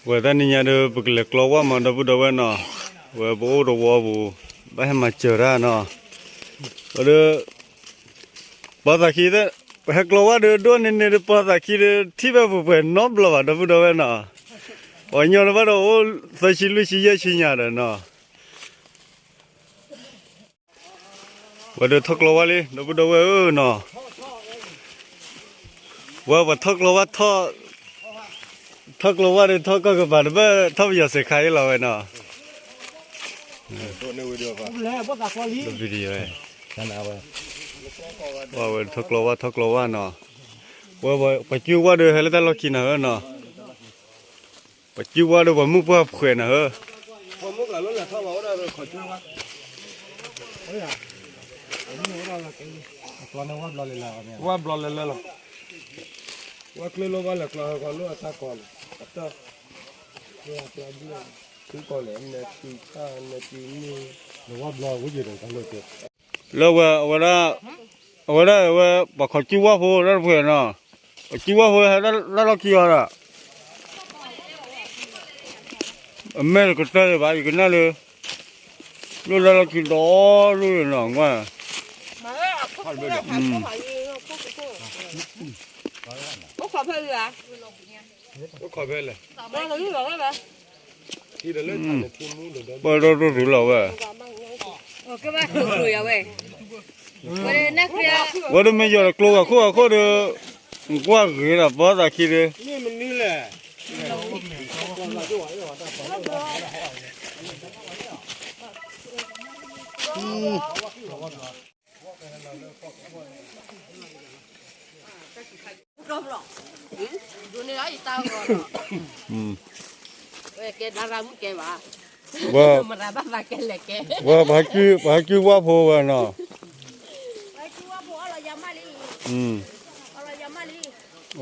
ဝဲတနံၤညါဒီး ပကလဲၤကျီဝၣ်မး ဒီပုၢ်ဒီဝဲၢ်နီၤ, ဝဲပအိၣ်တဝီပူၤ ဘၣ်ဟဲမၤစၢၤတၢ်နီၤ, ဝဲဒီး ပှၤသးခံ ပဟဲကျီဝၣ်ဒီး ဒိၣ်န့ၢ်န့ၢ်ဒီး ပှၤသးခံဒီး ထံၣ်ဘၣ်ပှဲၤပှဲၤနီတဘျီဘၣ် ဒီပုၢ်ဒီဝဲၢ်နီၤ, ပှၤကညီတဘၣ်ဒီးအိၣ် သၢဆံလွံၢ်ဆံယဲၢ်ဆံညါဒီးနီၤ ဝဲဒီးထီၣ်ကျီဝၣ်လံ ဒီပုၢ်ဒီဝဲၢ်ဧၢနီၤ, ဝဲပှၤထီၣ်ကျီဝၣ်ထီၣ်, ထီၣ်ကျီဝၣ်ဒီးထီၣ်ကီၢ်ကပၤတဘၣ် ထီၣ်ပယီၤစဲးခါအံၤလီၤဝဲနီၤ, ဝဲထီၣ်ကျီဝၣ်ထီၣ်ကျီဝၣ်နီၤ, ဝဲပှၤကၠူဝၣ်ဒီးဟဲလၢတၢ်လီၢ်ခံနီၤဧၢနီၤ ပှၤကၠူဝၣ်ဒီးပှၤမုၣ်ပှၢ်ဖှဲးနၤဧၢ, ဝၣ်ဘျီလဲၤလဲၤလီၤ, ဝဲကျိလီၤဘၣ်လဲၤကျီဟဲကီးလၢအတၢ်ကီလီၤ, အတၢ်, သုကီးလဲၣ် နတံတၢ်နတံန့ၣ်, လၢဝဲ အဝဲဒၣ်, အဝဲဒၣ်ဝဲ ပှၤခီၣ်ကၠူဝၣ်ဖိတၢ်တဖှဲးနီၤ, ပှၤကၠူဝၣ်ဖိဟဲလၢလီၢ်ခံအီၤဒီး အမဲာ်တကတၢၢ်ဘၣ် ယကနၣ်လၢ လၢလၢလီၢ်ခံဒီဒူၣ်နီၤ, ပှၤဒီဒူၣ်တုၤလီၤဝဲ, ဝဲဒၣ်မ့ၢ်ယီၤတကျိဂၤခိၣ်ဂၤခိၣ်ဒီး ကွၢ်ဂ့ၤဒီးပှၤသးခံဒီး ဝဲ ပှၤဟဲကၠူဝၣ်ဖိဝဲနီၤ,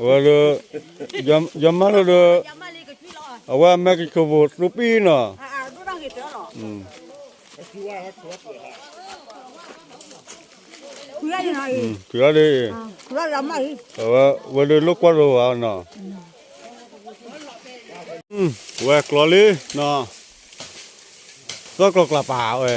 ဝဲဒီး ယမါလၢဒီး အဝဲအမဲာ်ကဆိးဖိသူပံနီၤ, တုၤဒၣ်ဒ်အံၤ, အဝဲ ဝဲဒီးလိာ်ကွၢ်လိာ်ဝဲနီၤ, ဝဲကျီလံနီၤ, သီၣ်ကျီကျးပာ်ဝဲ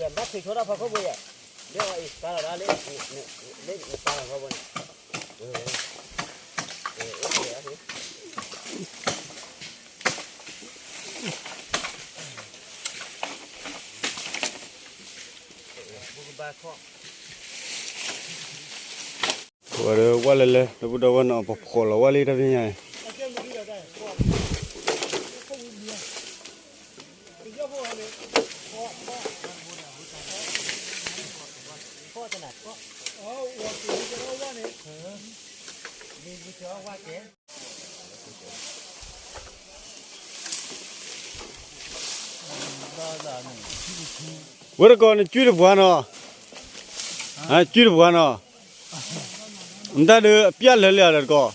ယဘၣ်ထုးဆိတၢ်ဖီခိၣ်ဖိယဲၢ်, လၢအံၤစါလီၤဒၣ်လၢ, လၢနစါလီၤဖီဖိန့ၣ်, ဝဲဒၣ်ဝၣ်လဲၤလဲၤ ဒီပုၢ်ဒီဝဲၢ်နီၤ ပဖှီၣ်လီၤဝၣ်လံတၢ်ဖဲညါအံၤ ဝဲတကိးန့ၣ် ကၠူတပှၤနီၤ, ကၠူတပှၤနီၤ, နတၢ်ဒုးအပျၢ်လၢာ်လံဧါဒီးတကိး,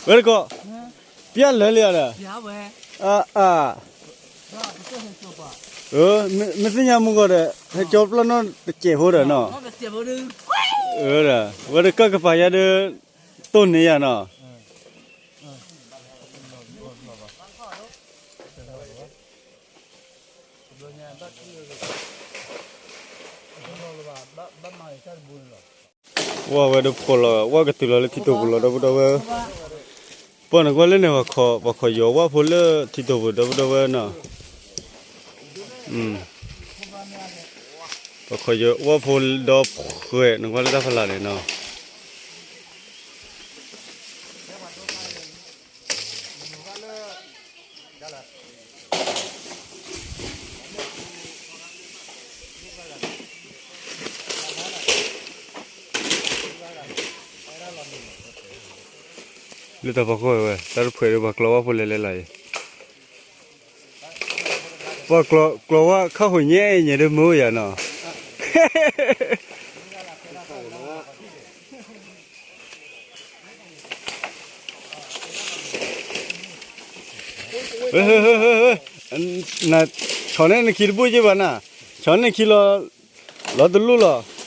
ဝဲတကိး, ပျၢ်လၢာ်လံဧါဒီး, အါ, မ့ၢ်သ့ၣ်ညါမူကီးဒီး ဟဲကၠီပျီၢ်နီၢ်တစဲးဖိဒီးနီၤ, ဝဲဒီးကီၢ်ကပၤယါဒီး တိၢ်န့ၢ်ယါနီၤ. ဝဲဝဲဒၣ်ဖှီၣ်လီၤ ဝဲကတုၤလီၤလၢထံတိာ်ပူၤလီၤ ဒီပုၢ်ဒီဝဲၢ်, ပှၤနကွၢ်လၢန့ၣ် ပှၤခီၣ်ယီၤဝၣ်ဖိလၢထံတိာ်ပူၤ ဒီပုၢ်ဒီဝဲၢ်နီၤ, ပှၤခီၣ်ယီၤဝၣ်ဖိဒီဖှဲး နကွၢ်လၢတၢ်ဖီလာ်န့ၣ်နီၤ. လၢတၢ်ဖီခိၣ်ဝဲ တၢ်တဖှဲးဒီးပှၤကျီဝၣ်ဖိလဲၤလဲၤလီၤအံၤ. ပှၤကျိၤဝဲခီၣ်ဟူးညါအံၤညါဒ်မ့ၢ်ယၤနီၤ, ဆီၣ်န့ၢ်နခံတဘူၣ်က့ဘၣ်နၤ, ဆီၣ်န့ၢ်နခံလီၤ, လီၤတလူၢ်လီၤ.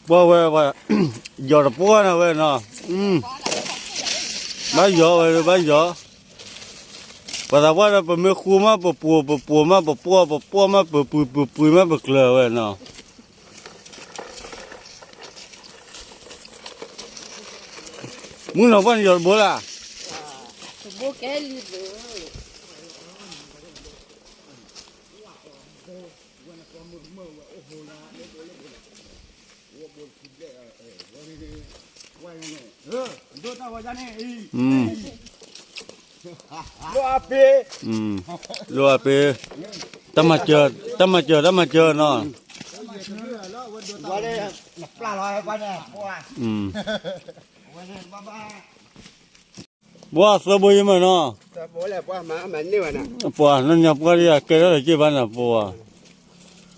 ပှၤဝဲ ယီၤတပှၢ်န့ၣ်ဝဲနီၤ, ဘၣ်ယီၤဝဲ ဘၣ်ယီၤ, ပှၤသးပှၢ်ဒီး ပမ့ၢ်ဃူမး ပပှိၤ ပပှိၤမး ပပှီၢ် ပပှီၢ်မး ပပှံၤ ပပှံၤမး ပကျၢၤဝဲနီၤ. မုၢ်နီၤပှၢ်န့ၣ်ယီၤတဘိလၢ်, လိၣ်အပ့ၤ, တၢ်မၤစၢၤ တၢ်မၤစၢၤ တၢ်မၤစၢၤနီၤ. ပှၤသၢဘိယမ့ၢ်နီၤ, ပှၤနညါပှၢ်ဒ်ယကဲထီၣ်တက့ၢ်ဘၣ်နၤ ပှၤ,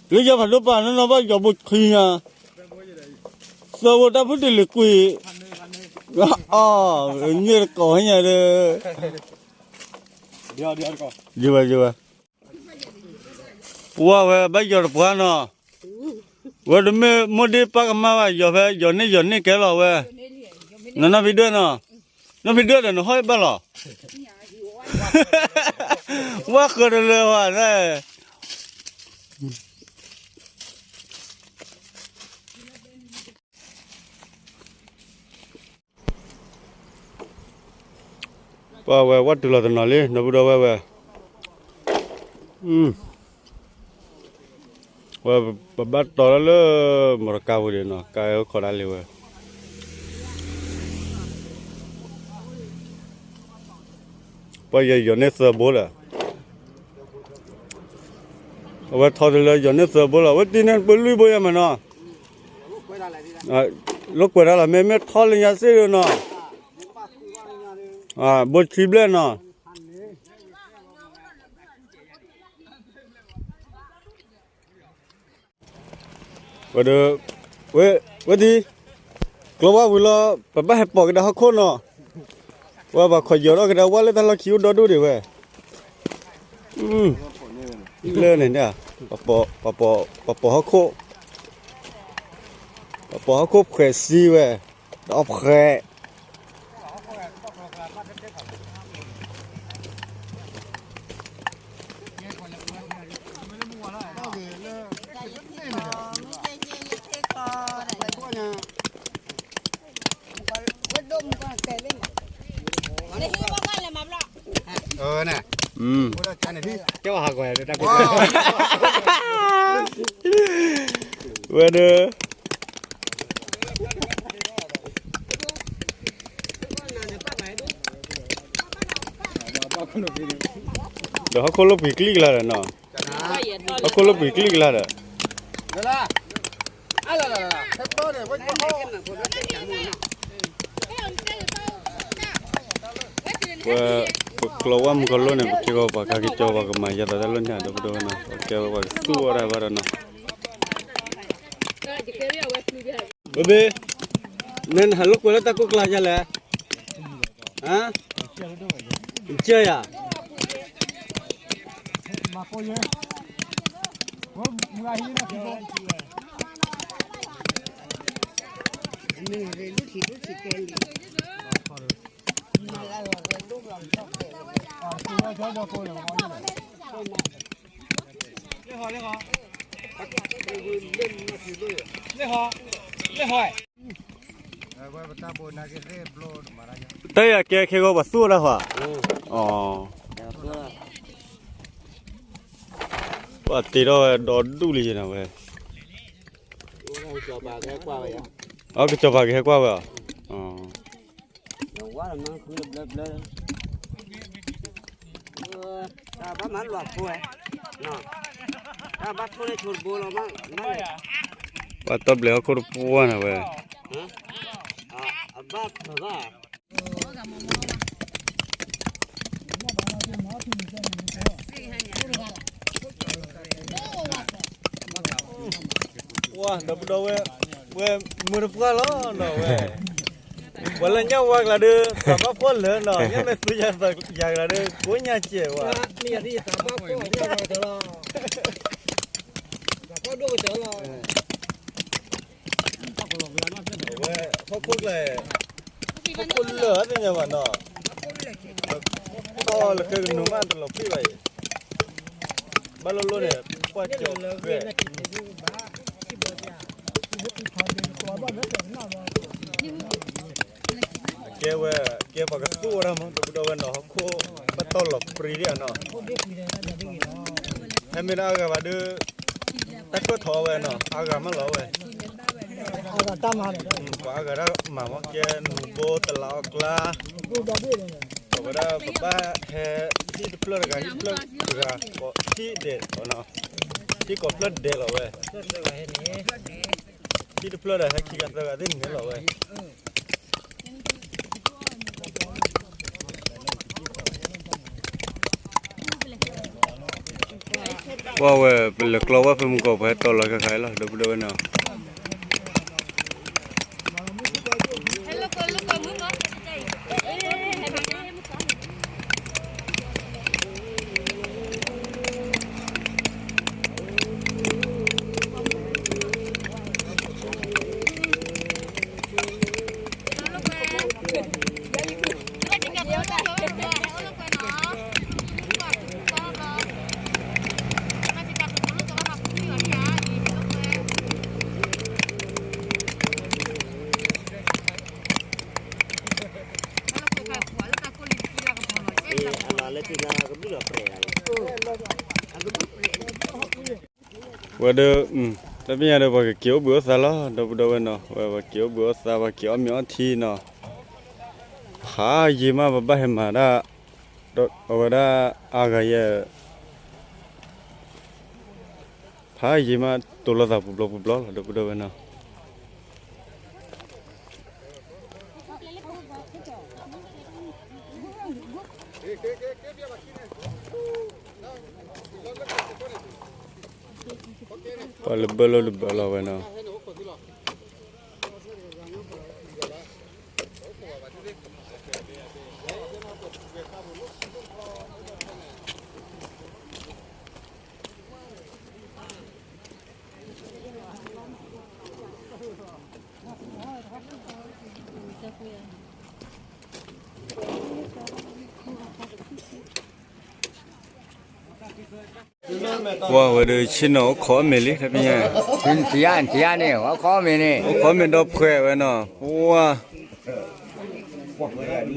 လၢယဖးဒိၣ်ပာ်နီၢ်နီၢ်ဘၣ်ယီၤဘိခံညါ, သၢဘိတၢ်ဖုတလ့ၤကွံာ်, အီၤ, ညၣ်တကိးညါဒီး, ယဝဲ ယဝဲ ပှၤဝဲဘၣ်ယီၤတပှၢ်နီၤ, ဝဲတမ့ၢ်မိၢ်ဒ့ပၢ်ကမၣ်ဘၣ် ယီၤဖဲ ယီၤန့ၢ်ယီၤန့ၢ်ကဲလီၤဝဲ, နနီၢ်ဖံဒွဲၣ်နီၤ, နီၢ်ဖံဒွဲၣ်ဒီးနဟီၣ်ဘၣ်လီၤ, ဝဲဃၢၤတလၢၤဝဲ, ပှၤဝဲ ဝဲတုၤလီၤတနီၤလံ နီၢ်ပူၤဒီးဝဲဝဲ, ဝဲပဘၣ်တီလၢ မီတကါပူၤဒံးနီၤ ကါအိၣ်ခိးဒၣ်လံဝဲ, ပှၤယီၤယီၤန့ၢ်သၢဘိဒီး အဝဲထီတလၢယီၤန့ၢ်သၢဘိလီၤ ဝဲတံၢ်န့ၢ်ပလွံၢ်ဘိယါမးနီၤ, လိာ်ကွဲးတၢ်လီၤ မ့မ့ၢ်ထီလၢညါစ့ၢ်နီၤ, ဘိဆံဘျဲၣ်နီၤ. ဝဲဒီး, ဝဲ, ဝဲဒ်, ကျိဝါဝံၤလီၤ ပဘၣ်ဟဲပိာ်ကဒါဟီၣ်ခိၣ်နီၤ, ဝဲပှၤခီယီၤထီၣ်ကဒါဝါလၢတၢ်လီၢ်ခံအိၣ်ဒီဒူၣ်ဒံးဝဲ, လၢန့ၣ်, ပပိာ်ဟီၣ်ခိၣ်, ပပိာ်ဟီၣ်ခိၣ်ဖှဲးစံဝဲ, ဒီးဖှဲး ဝဲဒီး, ဒီးဟီၣ်ခိၣ်လိၣ်ပှံၤကျံၣ်ကလါဒီးနီၤ, ဟီၣ်ခိၣ်လိၣ်ပှံၤကျံၣ်ကလါဒီး ပကျိဝါမုၢ်ကီၢ်လိၣ်န့ၣ် ပကဲကီးပှၤကက့ၤကၠီပှၤကမၤယါသးတၢ်လီၢ်ညါဒီးပဒိၣ်နီၤ ပကဲဝဲပှၤကသူၣ်ဝဲဒၣ်ဘၣ်ဒီးနီၤ, ဘဘ့ၣ်, နဟးလိာ်ကွဲလၢတၢ်ကိၢ်ကျါယါလဲၣ်, နကၢယၤ တၢ်ယၤကဲခဲဂီၤပှၤသူၣ်အီၣ်တၢ်ဃီ, ပှၤတ့ထီၣ်ဝဲဒီဒူၣ်လံယဲနဝဲ, အကစီၤပၤကဟဲကွၢ်ဝဲအီၤ, ပှၤတီဘျဲးဟီၣ်ခိၣ်တပှၢ်နဝဲ, ပှၤဒီပုၢ်ဒီဝဲၢ်, ဝဲမုၢ်တပှၢ်လီၤနီၤဝဲ, ပှၤလၢညၣ်ဝါကျါဒီး သးဘၣ်ဖှီၣ်လၢာ်နီၤ, ညၣ်မဲာ်သူယၤကျါဒီး ကိးညၣ်စဲးဝဲ, ဝဲဟီၣ်ခိၣ်ကျဲ, ဟီၣ်ခိၣ်လၢာ်အသ့ၣ်ညါဘၣ်နီၤ, တၢ်လၢဃဲကနူၤမးတလီၤဖှံဘၣ်အံၤ, ဘၣ်လိၣ်လိၣ်န့ၣ်, ပှၢ်ကၠီၤဃဲ ကဲဝဲ, ကဲပှၤကသူၣ်ဝဲဒၣ်မး ဒီပုၢ်ဒီဝဲၢ်နီၤ, ဟီၣ်ခိၣ်ဘၣ်တီၢ်လီၤပြံဒံးနီၤ, ဟဲမ့ၢ်ဒၣ်အါဂၤဘၣ်ဒီး, တၢ်ကၢၢ်ထီၣ်ဝဲနီၤ, အါဂၤမးလီၤဝဲ, ပှၤအါဂၤဒၣ်မၤမး ကဲနူၤဘိတလးအီၣ်ကျါ, အဝဲဒၣ်ပဘၣ်ဟဲ, ဟံၣ်တဖျၢၣ်တဂၤ ဟံၣ်တဖျၢၣ်တဂၤ, ဟံၣ်ဒဲး, ဟံၣ်ကိးဖျၢၣ်ဒဲးလီၤဝဲ, ဟံၣ်တဖျၢၣ်ဒီးဟဲခံဂၤသၢဂၤသ့ၣ်န့ၣ်လီၤဝဲ ပှၤဝဲ, ပလဲၤကျီဝဲဖဲမုၢ်ကီၢ် ပှၤဟဲတီလီၤခါခါအံၤလီၤ ဒီပုၢ်ဒီဝဲၢ်နီၤ. ဝဲဒီး, တၢ်ပညိၣ်ဒီး ပှၤကက့ၤအိၣ်ဘှံးအိၣ်သါလီၤ ဒီပုၢ်ဒီဝဲၢ်နီၤ, ဝဲပှၤက့ၤအိၣ်ဘှံးအိၣ်သါ ပှၤက့ၤအီၣ်မ့ၤအီထံနီၤ, ဖးယံာ်မး ပဘၣ်ဟဲမၤဒၣ်, အဝဲဒၣ်အါဂၤယဲ ဖးယံာ်မး တိၤလိာ်သးပူၤဘျီပူၤဘျီလီၤ ဒီပုၢ်ဒီဝဲၢ်နီၤ. ပှၤလၢဘၢလိၣ်တဘၢလီၤဝဲနီၤ. ပှၤဝဲဒီးဆ့ၣ်နီၤအိၣ်ခိးအီၣ်မ့ၤလံ တၢ်ပညိၣ်, န့ၣ်, အိၣ်ခိးအီၣ်မ့ၤ ဒီးဖှဲးဝဲနီၤ, ပှၤ ဝဲကၠီ,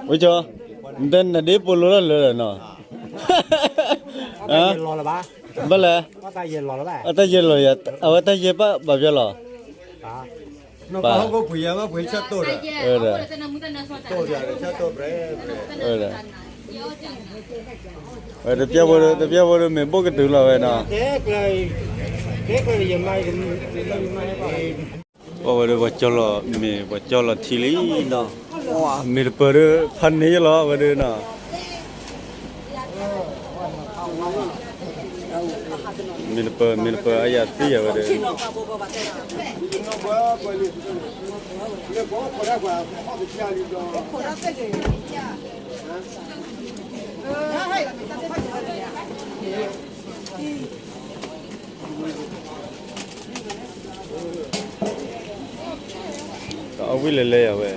ဝဲကၠီ, နတဲနဒ့ပိာ်လိၤလၢလၢာ်နီၤ, ဘၣ်လဲၣ်, အတၢ်ယဲၢ်လီၤယၤ, အဝဲတၢ်ယဲၢ်ဘၣ်ဘၣ်ပျီလီၤ, ပှၤ တပျဲဖိဒီး တပျဲဖိဒီး မ့ၢ်ဘိၣ်ကတုၤလီၤဝဲနီၤ. ပှၤဝဲဒီးပှၤကၠီလီၤမ့ၤ ပှၤကၠီလီၤထံလံနီၤ, မ့ၤတပၢၤဒီး ဖးန့ၢ်ယလီၤဝဲဒီးနီၤ, မ့ၤတပၢၤ မ့ၤတပၢၤအယၤသံယၤဝဲဒီး ခိၣ်ဒၣ်သ့ၣ်ဂ့ၤ, ဝံၤလဲၤလဲၤယၤဝဲ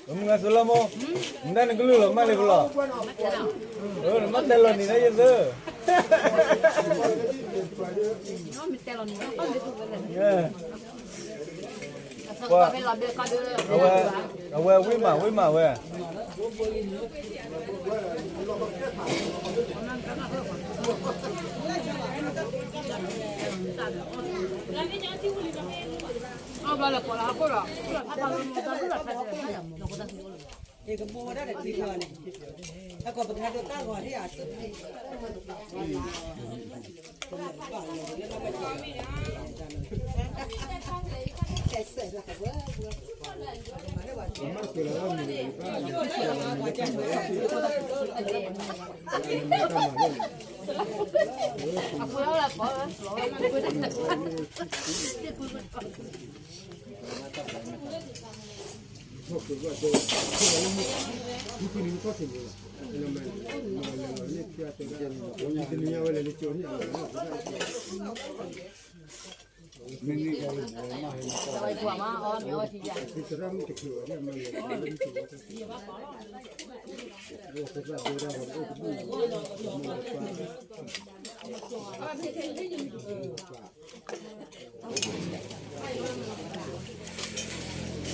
မုၢ်ဂၤစိလီၤမိၢ်, နဒၣ်နကလုၢ်လီၤမၢ်လံပလီၤ, နမ့ၢ်တဲလီၤနံၤဒၣ်ယသၢ, ပှၤ, အဝဲ, အဝဲဝံၣ်မး ဝံၣ်မးဝဲ အီ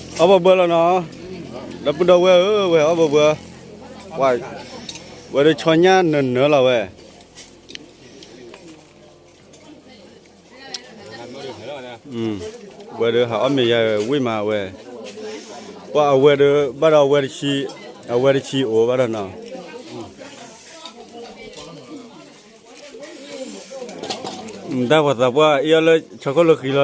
ၣ်ဘၣ်ဘၢလီၤနီၤ, ဒီပုၢ်ဒီဝဲၢ်ဧၢ, ဝဲအီၣ်ဘၢဘၢ, ဝဲဒၣ်ဆီညၣ်နၢၤနၢၤလီၤဝဲ ဝဲဒၣ်ဟးအီၣ်မ့ၤယၤဝံၣ်မးဝဲ, ပှၤအဝဲဒၣ်ဘၣ်ဒီးအဝဲတဆံ, အဝဲတဆံအိၣ်ဘၣ်ဒီးနီၤ, တၢ်ပှၤသးပှၢ်အ့ၣ်အီၣ်လၢဆီခိၣ်လၢဃံလီၤဒီး အီၣ်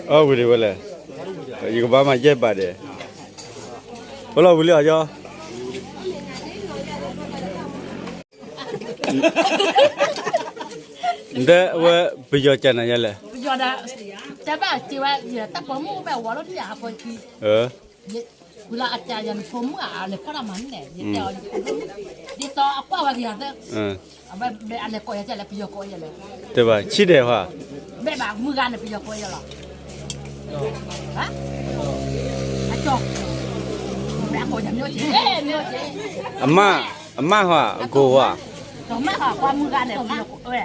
ဝံၤဒံးဝဲလဲၣ်, ယကဘၣ်မၤယဲၢ်ဘးဒဲး, ပလီၢ်ဝံၤလံအီၤယီ နတဲဝဲပယီၤကနၤယဲလဲၣ်, ပယီၤဒီး, တဲဘၣ်စ့ဝဲ, တၢ်ပိာ်မုၣ်ဘၣ်ဝီၤလီၤတံၢ်အဖိခံ, ဝံၤလၢအကယၤနဖိမုၣ်အလဲၤဖီၣ်တၢ်မၤန့ၣ်, ယတဲအီၤ, ဒ်သိးအကွၢ်ဝဲကယၤသၢ, အဝဲအလဲၤကိးယၤကလဲၣ် ပယီၤကိးယၤလဲၣ်, တဲဘၣ်ဆံးဒဲးဟါ, မ့ၢ်ဘၣ်မုၢ်ဂၤန့ၣ် ပယီၤကိးယၤလီၤ. အကၠီ, မ့ၢ်အကိးယၤမ့ၢ်အိၣ်က့, မ့ၢ်အိၣ်က့, အမါ, အမါဟီ, အကိးဝဲ, မ့ၢ်ဟီ, ကွၢ်မုၢ်ဂၤန့ၣ် ပယီၤကိးဝဲ,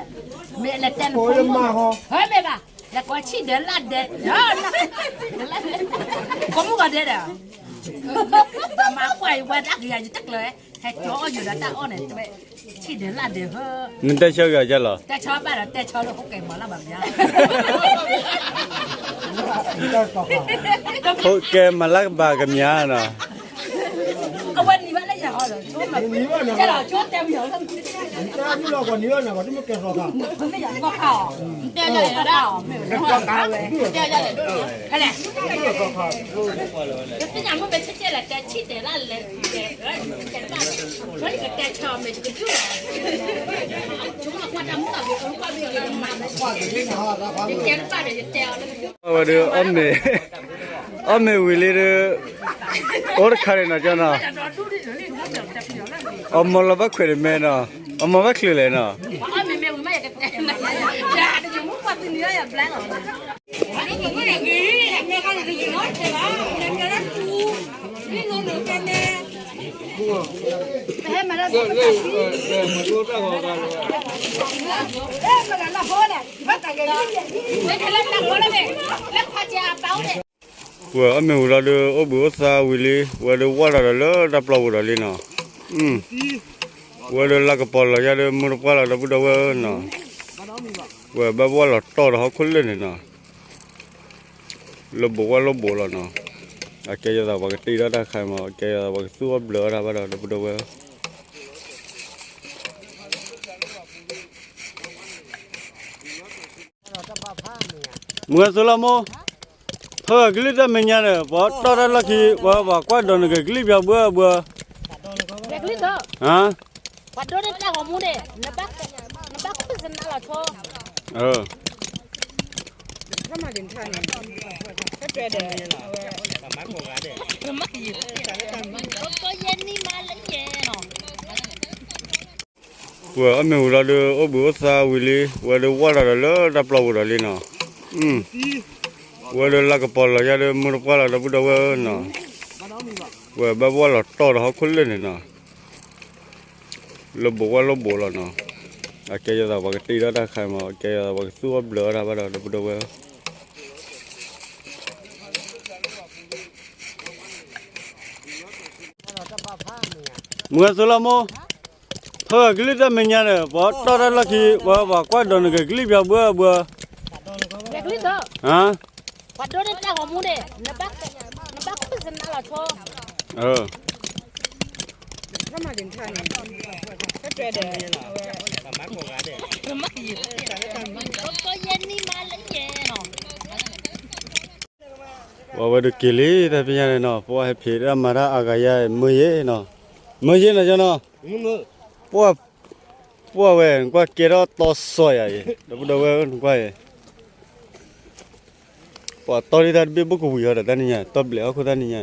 မ့ၢ်လဲၤတဲနဖိမုၣ်, ဟဲမ့ၢ်ဘၣ်, လဲၤကိးဆံၣ်ဒဲးလၣ်ဒဲး, ကိးမုၢ်ဂၤဒဲးဒီး, မၤကွၢ်ယဝဲဒၣ်ကယၤယတကျၢၤ, ဟဲကၠီအီၣ်ယိာ်ဒီးတၢ်အီၣ်န့ၣ်, ဆံၣ်ဒဲးလၣ်ဒဲးဟၢ, နတဲဆၢက့ၤအီၤကလီၤ, တဲဆၢဘၣ်ဒီး တဲဆၢလၢဟိကဲမၤလၢ်ဘၣ်ကမၠါ, ဟိကဲမၤလၢ်ဘၣ်ကမၠါနီၤ, အဝဲနံၤဘၣ်လၢယၤဟီဒီး, တဲဆၢတဲဝံၤ, ဝဲဒၣ်, အီၣ်မ့ၤဝံၤလံဒီး, အိၣ်တခါန့ၣ်နီၤကၠီနီၤ, အမီၤလီၤဘၣ်ခွဲးတမဲနီၤ, အမီၤဘၣ်ချုးလဲၣ်နီၤ. ဝဲအီၣ်မ့ၤဝံၤလီၤဒီး အိၣ်ဘှံးအိၣ်သါဝံၤလံ, ဝဲဒီးဝၢ်လီၤဒီးလၢတၢ်ပျီပူၤဒီးလံနီၤ, ဝဲဒီးလၤကပီၤလီၤယါဒီး မုၢ်တပှၢ်လီၤ ဒီပုၢ်ဒီဝဲၢ်နီၤ, ဝဲဘၣ်ဝၢ်လီၤတီၢ်ဒီးဟီၣ်ခိၣ်လၢာ်န့ၣ်နီၤ, လၢဘိးဝၢ်လၢဘိးလီၤနီၤ, အကဲယသးပှၤကတ့ထီၣ်တၢ်ခါမး, အကဲယသးပှၤကသူၣ်အီၣ်ဘျၢအီၣ်တၢ်ဘၣ်ဒီး ဒီပုၢ်ဒီဝဲၢ် မုၢ်ဂၤစိလီၤမိၢ်, ဖဲဂၤကလုၢ်တၢ်မဲာ်ညါန့ၣ် ပှၤတီၢ်တၢ်လီၢ်ခံ ပှၤပှၤကွၢ်ဒိးနဂဲၤကလံၣ်ပျီဘှၢဘှၢ, ပှၤဒိးန့ၢ်တၢ်ဂီၤမူန့ၣ်, နဘၣ်ခိၣ်စနါလီၤဆီ, ပှၤအီၣ်မ့ၤဝံၤလီၤဒီး အိၣ်ဘှံးအိၣ်သါဝံၤလံ, ဝဲဒီးဝၢ်လီၤဒီးလၢတၢ်ပျီပူၤဒီးလံနီၤ, ဝဲဒီးလၤကပီၤလီၤယါဒီး မုၢ်တပှၢ်လီၤ ဒီပုၢ်ဒီဝဲၢ်နီၤ, ဝဲဘၣ်ဝၢ်လီၤတီၢ်ဒီးဟီၣ်ခိၣ်လၢာ်န့ၣ်နီၤ, လၢဘိးဝၢ်လၢဘိးလီၤနီၤ, အကဲယသးပှၤကတ့ထီၣ်တၢ်ခါမး, အကဲယသးပှၤကသူၣ်အီၣ်ဘျၢအီၣ်တၢ်ဘၣ်ဒီး ဒီပုၢ်ဒီဝဲၢ် မုၢ်ဂၤစိလီၤမိၢ်, ဖဲဂၤကလုၢ်တၢ်မဲာ်ညါန့ၣ် ပှၤတီၢ်တၢ်လီၢ်ခံ ပှၤပှၤကွၢ်ဒိးနဂဲၤကလံၣ်ပျီဘှၢဘှၢ, ပှၤဒိးန့ၢ်တၢ်ဂီၤမူန့ၣ်, နဘၣ်ခိၣ်စနါလီၤဆီ, ပှၤဝဲဒၣ်က့ၤလံတၢ်ဖဲညါန့ၣ်နီၤ, ပှၤဟဲဖံးတၢ်မၤတၢ်အါဂၤယါ မုၢ်ယ့ၢ်နီၤ, မုၢ်ယ့ၢ်နီၤကၠီနီၤ, ပှၤဝဲ နကွၢ်ကဲထီၣ်တီစီၤယၤအံၤ ဒီပုၢ်ဒီဝဲၢ်နကွၢ်အံၤ, ပှၤတီၢ်ဒ်တၢ်တဘ့ၣ်ဘိၣ်ကဝံၤအီၤဒီးတၢ်နံၤညါ တီၢ်ဘျဲးဟီၣ်ခိၣ်တၢ်နံၤညါ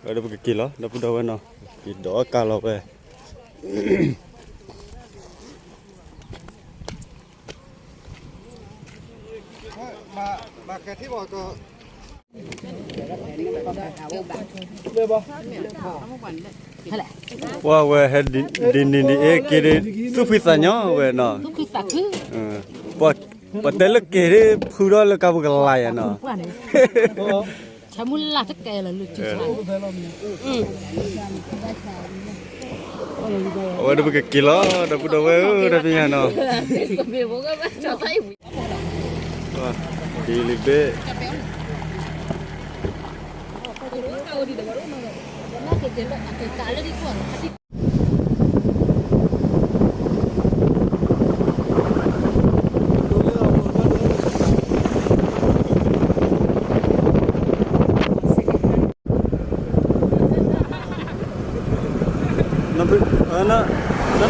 ဝဲဒၣ်ပကက့ၤလီၤ ဒီပုၢ်ဒီဝဲၢ်နီၤ, က့ၤဒီးကါလီၤဝဲ ပှၤဝဲဟဲဒ်န့ၣ်ဒ်အ့ၣ်က့ၤဒီး သူၣ်ဖှံသးညီဝဲနီၤ, ပှၤတဲလၢက့ၤဒ်ဖုထီၣ်လၢကါပူၤကလါယၤနီၤ, ဆၢမုၢ်လၢ်တကဲလီၤလၢ အဝဲဒၣ်ပကက့ၤလီၤ ဒီပုၢ်ဒီဝဲၢ်ဧၢ တၢ်ဖဲညါနီၤ, ဒ်လံဘ့ၣ် နီၢ်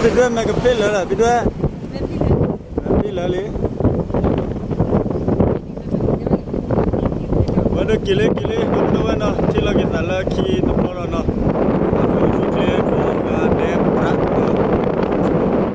ဖံဒွဲၣ် မ့ၢ်ကဖ့ၣ်လၢာ်လၢ ဖံဒွဲၣ်, ဖံလၢာ်လံ, ဝဲဒၣ်က့ၤလံက့ၤလံ ဒီပုၢ်ဒီဝဲၢ်နီၤ ထံၣ်လီၤက့ၤသးလၢခံတဘျီလီၤနီၤ.